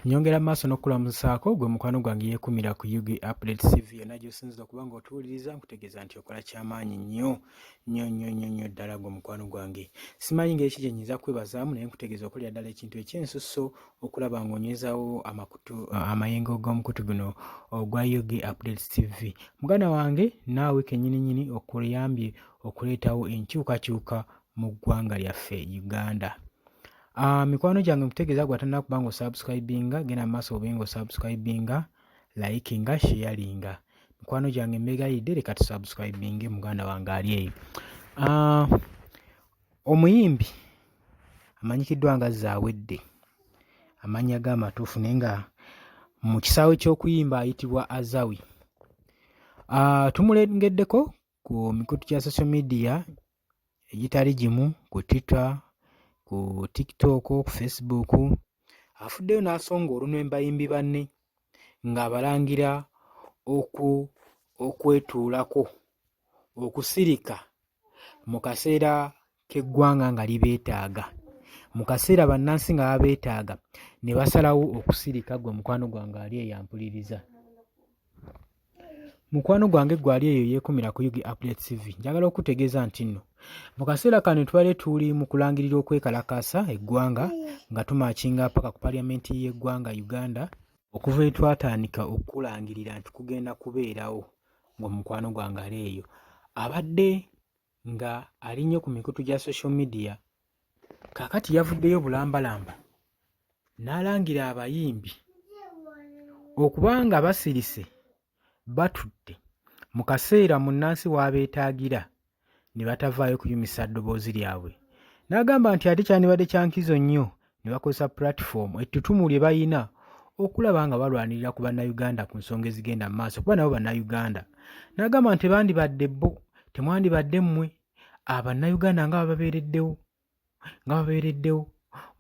Nyongera maaso n'okukulamusaako gwe mukwano gwange yeekumira ku UG Update TV yonna gy'osinziza okuba ng'otuwuliriza, nkutegeeza nti okola kyamaanyi nnyo nnyo nnyo nnyo nnyo ddala gwe mukwano gwange. Simanyi ngeri ki gye nnyinza kukwebazaamu, naye nkutegeeza okolera ddala ekintu eky'ensusso okulaba ng'onywezaawo amakutu amayengo g'omukutu guno ogwa UG Update TV. Muganda wange naawe kennyininyini okuyambye okuleetawo enkyukakyuka mu ggwanga lyaffe Uganda. Mikwano gyange nkutegeeza gwe atannakuba nga osubscribinga, genda mu maaso obe nga osubscribinga, likinga, sharinga. Mikwano gyange mbeegayidde leka tusubscribinge muganda wange ali eyo. Omuyimbi amanyikiddwa nga Zawedde, amannya ge amatuufu naye nga mu kisaawe ky'okuyimba ayitibwa Azawi. Tumulengeddeko ku mikutu gya social media egitali gimu ku Twitter, ku TikTok, ku Facebook, afuddeyo n'asonga olunwe mu bayimbi banne ng'abalangira okwetuulako, okusirika mu kaseera k'eggwanga nga libeetaaga, mu kaseera bannansi nga babeetaaga ne basalawo okusirika. Ggwe mukwano gwange ali eyo ampuliriza. Mukwano gwange ggwe ali eyo yeekumira ku Ug Updates TV, njagala okutegeeza nti nno mu kaseera kano tubadde tuli mu kulangirira okwekalakaasa eggwanga nga tumakinga paka ku parliament y'eggwanga Uganda. Okuva lwe twatandika okukulangirira nti kugenda kubeerawo, ng'omukwano gwange ali eyo abadde nga ali nnyo ku mikutu gya social media, kaakati yavuddeyo bulambalamba n'alangira abayimbi okuba nga basirise batudde mu kaseera munnansi w'abeetaagira ne batavaayo kuyimisa ddoboozi lyabwe, n'agamba nti ate kyandibadde kya nkizo nnyo ne bakozesa pulatifomu ettutumu lye balina okulaba nga balwanirira ku Bannayuganda ku nsonga ezigenda mu maaso kuba nabo Bannayuganda. N'agamba nti tebandibadde bo, temwandibadde mmwe Abannayuganda nga bababeereddewo nga babeereddewo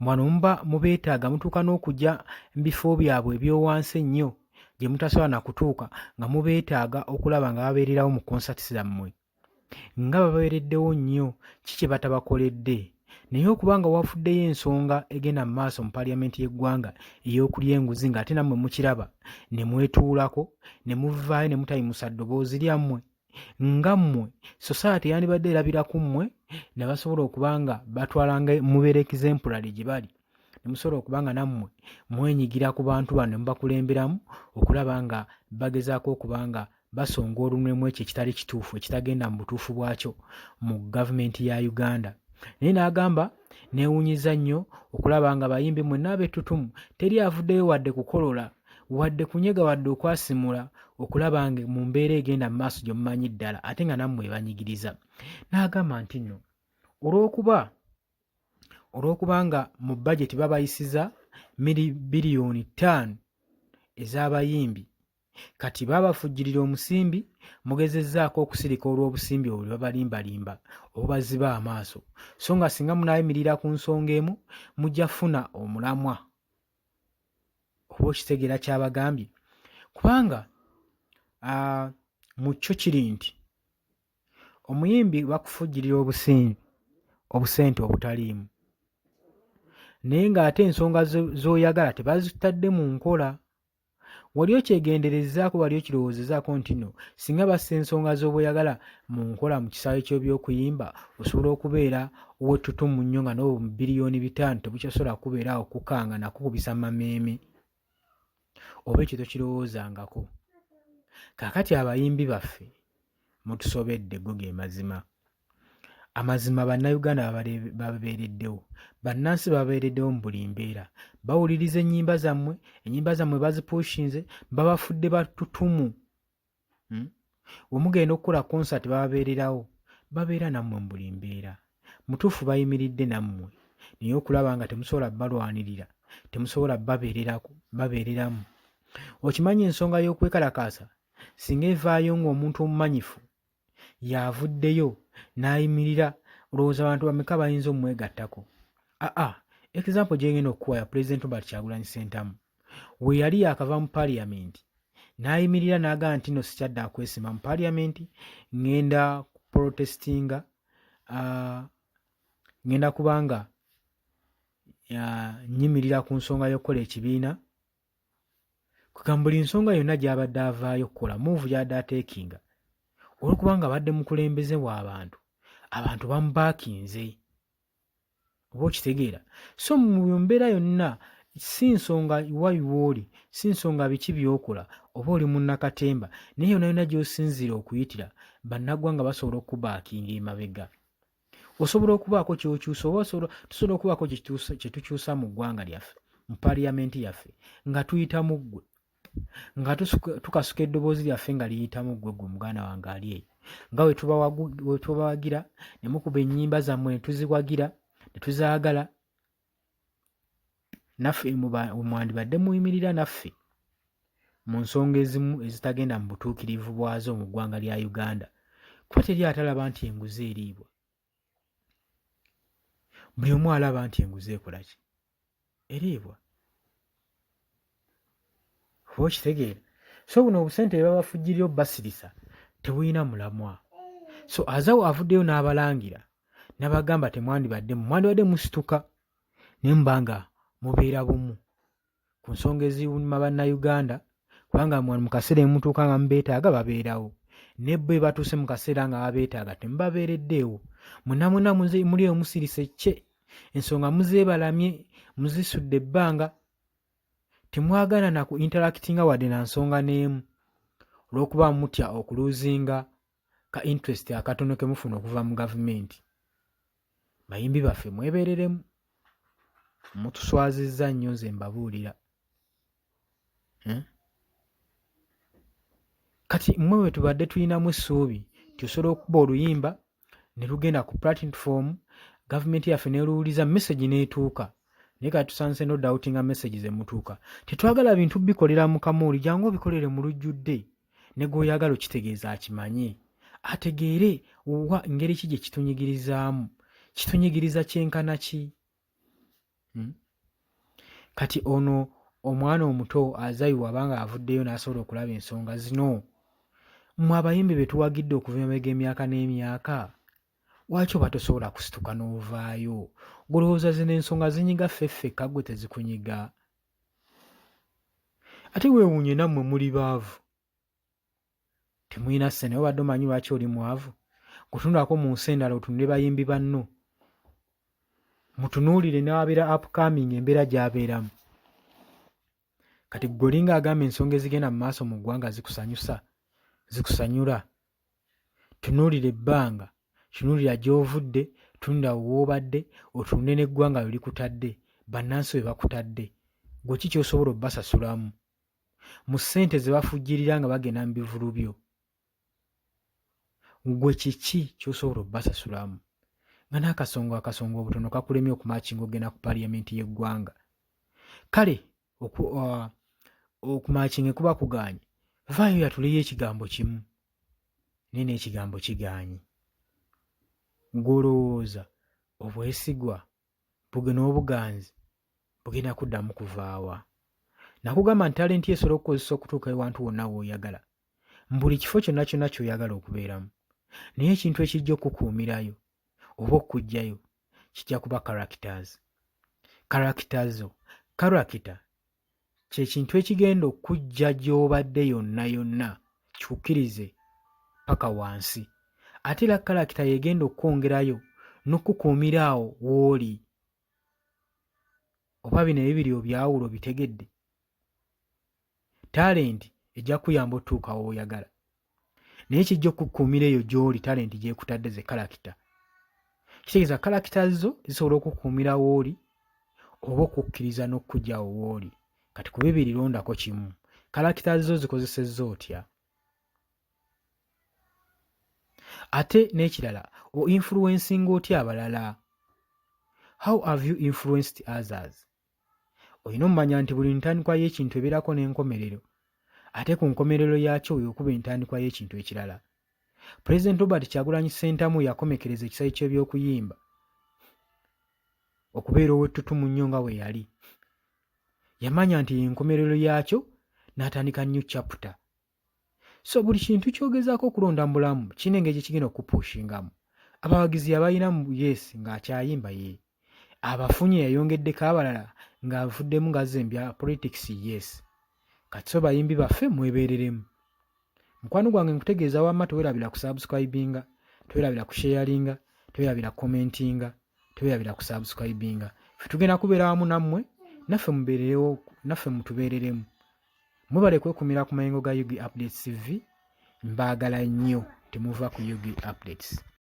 wano muba mubeetaaga mutuuka n'okujja mu bifo byabwe eby'owansi ennyo gye mutasobola na kutuuka nga mubeetaaga okulaba nga babeererawo mu konsati zammwe nga babeereddewo nnyo ki kye batabakoledde naye okuba nga wavuddeyo ensonga egenda mu maaso mu paliyamenti y'eggwanga ey'okulya enguzi ng'ate nammwe mukiraba ne mwetuulako ne muvaayo ne mutayimusa ddoboozi lyammwe nga mmwe society yandibadde erabira ku mmwe ne basobola okuba nga batwalanga mubeera exemplary gye bali ne musobola okuba nga nammwe mwenyigira ku bantu bano ne mubakulemberamu okulaba nga bagezaako okuba nga basonga olunwe mu ekyo ekitali kituufu ekitagenda mu butuufu bwakyo mu gavumenti ya Uganda. Naye n'agamba neewunyiza nnyo okulaba nga bayimbi mwenna ab'ettutumu teri avuddeyo wadde kukolola wadde kunyega wadde okwasimula okulaba nga mu mbeera egenda mu maaso gye mumanyi ddala ate nga nammwe ebanyigiriza. N'agamba nti nno olw'okuba olw'okuba nga mu bajeti babayisiza biliyoni 5 ez'abayimbi kati babafujjirira omusimbi mugezezzaako okusirika olw'obusimbi obwo bwe babalimbalimba obubaziba amaaso so nga singa munaayimirira ku nsonga emu mujja kufuna omulamwa oba okitegeera kyabagambye kubanga mu kyo kiri nti omuyimbi bakufujjirira obusimbi obusente obutaliimu naye ng'ate ensonga z'oyagala tebazitadde mu nkola. Wali okyegenderezzaako, wali okirowoozezaako nti no singa bassa ensonga z'oba oyagala mu nkola mu kisaawe ky'ebyokuyimba osobola okubeera ow'ettutumu nnyo nga n'obwo 5 biliyoni tebukyasobola kukubeera awo kukanga nakukubisa mameeme oba ekyo tokirowoozangako. Kaakati abayimbi baffe mutusobedde go ge mazima. Amazima Bannayuganda bababeereddewo, bannansi bababeereddewo mu buli mbeera. Bawuliriza ennyimba zammwe, ennyimba zammwe bazipushinze, babafudde batutumu. We mugenda okukola konsati bababeererawo, babeera nammwe mu buli mbeera. Mutuufu bayimiridde nammwe naye okulaba nga temusobola balwanirira, temusobola babeererako babeereramu. Okimanyi ensonga y'okwekalakaasa singa evaayo ng'omuntu omumanyifu y'avuddeyo n'ayimirira olowooza abantu bameka bayinza omwegattako? Aa example gye ngenda okukuwa ya Pulezidenti Robert Kyagulanyi Ssentamu we yali yaakava mu parliament n'ayimirira n'agamba nti no sikyadde akwesimba mu parliament ngenda protestinga ngenda kubanga nyimirira ku nsonga y'okukola ekibiina. Kwegamba buli nsonga yonna gy'abadde avaayo okukola, move gy'abadde ateekinga, olw'okuba nga abadde mukulembeze w'abantu, abantu bamubaakinze. Oba okitegeera? So mu mbeera yonna, si nsonga wa wooli, si nsonga biki by'okola, oba oli munnakatemba, naye yonna yonna gy'osinziira okuyitira, bannaggwanga basobola okukubaakinga emabega. Osobola okubaako ky'okyusa oba tusobola okubaako kye tukyusa mu ggwanga lyaffe, mu paliyamenti yaffe, nga tuyita mu ggwe, nga tukasuka eddoboozi lyaffe nga liyita mu ggwe, ggwe muganda wange ali eyo, nga we tubawagira ne mukuba ennyimba zammwe ne tuziwagira ne tuzaagala, naffe mwandibadde muyimirira naffe mu nsonga ezimu ezitagenda mu butuukirivu bwazo mu ggwanga lya Uganda, kuba teri atalaba nti enguzi eriibwa. Buli omu alaba nti enguzi ekola ki? Eriibwa. Oba okitegeera? So buno obusente bwe babafujjirira obbasirisa tebulina mulamwa. So Azawo avuddeyo n'abalangira n'abagamba temwandibadde mwandibadde musituka naye muba nga mubeera bumu ku nsonga eziruma Bannayuganda, kubanga mu kaseera emutuuka nga mubeetaaga babeerawo, ne bo batuuse mu kaseera nga babeetaaga temubabeereddeewo. Mwenna mwenna muli eyo musirise kye ensonga muzeebalamye, muzisudde ebbanga, temwagala na ku interactinga wadde na nsonga n'emu olw'okuba mutya okuluuzinga ka interest akatono ke mufuna okuva mu gavumenti. Bayimbi baffe mwebeereremu, mutuswazizza nnyo, nze mbabuulira. Hmm? Kati mmwe bwe tubadde tulinamu essuubi nti osobola okukuba oluyimba ne lugenda ku platform, gavumenti yaffe neluwuliza, message n'etuuka, naye kati tusanze no doubtinga message zemutuuka. Tetwagala bintu bikolera mu kamooli, jangu obikolere mu lujjudde ne gw'oyagala okitegeeza akimanye, ategeere wa ngeri ki gye kitunyigirizaamu, kitunyigiriza kyenkana ki. Hmm? Kati ono omwana omuto Azawi wabanga avuddeyo n'asobola okulaba ensonga zino, mmwe abayimbi be tuwagidde okuva emabega emyaka n'emyaka, lwaki oba tosobola kusituka n'ovaayo? Golowooza zino ensonga zinyiga ffe ffekka, ggwe tezikunyiga? Ate weewuunye nammwe muli baavu, temulina ssente. Naye obadde omanyi lwaki oli mwavu? Kutunulako mu nsi endala, otunule bayimbi banno, mutunuulire n'abeera upcoming embeera gy'abeeramu. Kati ggwe olinga agamba ensonga ezigenda mu maaso mu ggwanga zikusanyusa, zikusanyula? Tunuulira ebbanga, tunuulira gy'ovudde, tunuulira w'obadde, otunule n'eggwanga lwe likutadde, bannansi we bakutadde. Ggwe ki ky'osobola obbasasulamu mu ssente ze bafujjirira nga bagenda mu bivvulu byo? Ggwe kiki ky'osobola obbasasulamu nga n'akasongo akasongo obutono kakulemye okumakinga okugenda ku paliyamenti y'eggwanga? Kale okumakinga kuba kugaanye, vaayo yatuleyo ekigambo kimu, naye n'ekigambo kigaanye. Ggwe olowooza obwesigwa buge n'obuganzi bugenda kuddamu kuvaawa? Nakugamba nti talenti esobola okukozesa okutuuka ewantu wonna w'oyagala, mu buli kifo kyonna kyonna ky'oyagala okubeeramu, naye ekintu ekijja okukukuumirayo oba okukuggyayo kijja kuba characters. Character zo, character kye kintu ekigenda okukuggya gy'obadde yonna yonna kikukkirize paka wansi, ate era character y'egenda okukwongerayo n'okukukuumira awo w'oli. Oba bino ebibiri obyawula obitegedde? Talenti ejja kukuyamba otutuuka w'oyagala, naye kijja okukukuumira eyo gy'oli talenti gy'ekutadde ze kalakita. Kitegeeza kalakita zo zisobola okukukuumira w'oli oba okukkiriza n'okukugyawo w'oli. Kati ku bibiri londako kimu. Kalakita zo zikozesezza otya? Ate n'ekirala, o influencinga otya abalala? How have you influenced others? Olina omumanya nti buli ntandikwa y'ekintu ebeerako n'enkomerero, ate ku nkomerero yaakyo wekuba entandikwa y'ekintu ekirala. Pulezidenti Robert Kyagulanyi Ssentamu yakomekereza ekisaawe ky'ebyokuyimba okubeera ow'ettutumu nnyo nga bwe yali. Yamanya nti enkomerero yaakyo n'atandika new chapter. So buli kintu ky'ogezaako okulonda mu bulamu kirina engeri gye kigenda okukupushingamu. Abawagizi yabalina mu yes ng'akyayimba ye abafunye, yayongeddeko abalala ng'avuddemu ng'azze mu bya politics yes. Kati so bayimbi baffe mwebeereremu. Mukwano gwange nkutegeeza wamma tewerabira kusubscribinga, tewerabira kusharinga, tewerabira commentinga, tewerabira kusubscribinga. Ffe tugenda kubeera wamu nammwe, naffe mubeererewo, naffe mutubeereremu. Mwebale kwekumira ku mayengo ga UG Updates TV. Mbaagala nnyo, temuva ku UG Updates.